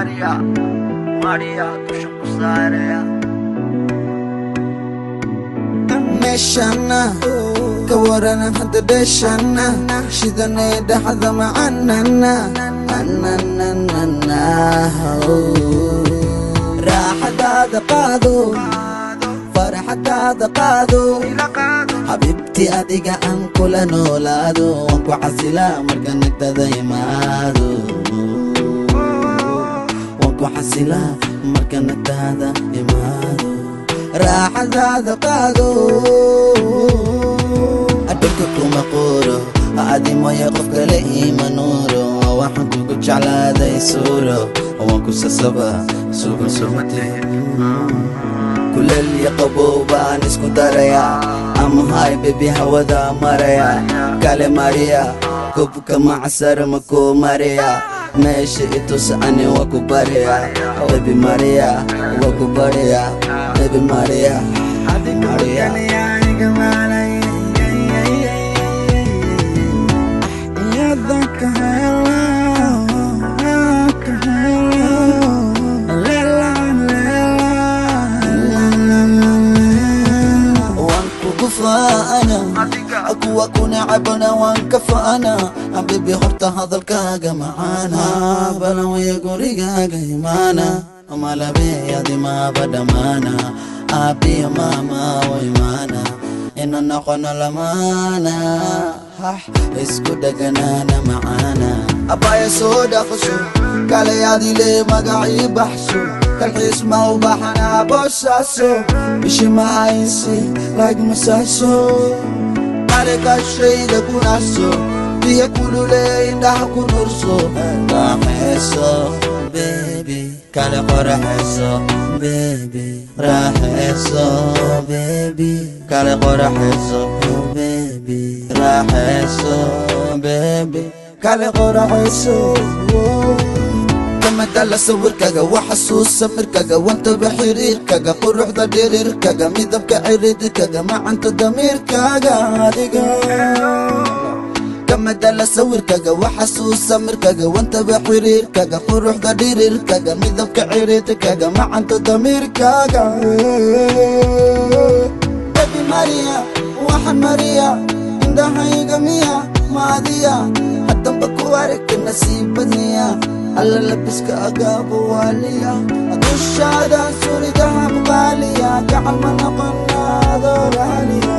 Maria, Maria, dusha ku saaraya. Meeshana ka waran hadda, dheeshana shidanee dhaxda macanana anananana. Raaxadaada qaado, farxadaada qaado, xabiibti, adiga aan kula noolaado. Waan ku xasilaa marka nagtada imaado, waan ku xasilaa marka nagtaada imaado. Raaxadaada qaado, adhulka kuma quuro, adi mooye qof kale iima nuuro. Waxaan kugu jeclaaday suuro, waan ku sasaba sugan sumate. Kuleel iyo qabow baan isku darayaa, ama hay baby, hawada maraya. Kale Maria, kubka macsar ma ku mariya? Meesha itus, ani waa ku barya. Baby Maria, waa ku barya. Baby Maria, Maria. Iyadan ka helo, ka helo. Lela, lela, lela, lela. Waan kugu faana, kuwa ku nacabna waan ka faana. Xabiibi, horta hadalkaaga macaana, balan waya gurigaaga imaana. Malabeeyadi maaba dhammaana, aabiya maama wa imaana, ina noqono lamaana, hax isku dheganaana macaana. Abaya, soo dhaqso, kalayaadile magacii baxso, kalxiis ma u baxanaa boosaaso, bishimaaysi like masaaso, qalikashayda ku naso, biyo kulule indhaha ku nurso. Raaxayso baby, kale qoraxayso baby. Raaxayso baby, kale qoraxayso baby. Raaxayso baby, kale qoraxayso. Kamadala sawirkaga, wa xasuusa mirkaga, wantaba xiriirkaga, quruxda dhirirkaga, midabka ciridkaga, macanta damiirkaaga adiga. Kamadala sawirkaga, wa xasuusa mirkaga, wantaba xiriirkaga, quruxda dhirirkaga, midabka ciridkaga, macanta damiirkaaga. Baby Maria, waxaan Maria indhahayga miya maadiya haddanba ku aragta nasiibadniya. Alla, labiska agaaba waaliya, dushaada suridaha buqaaliya, gacal ma noqonaado raaliya.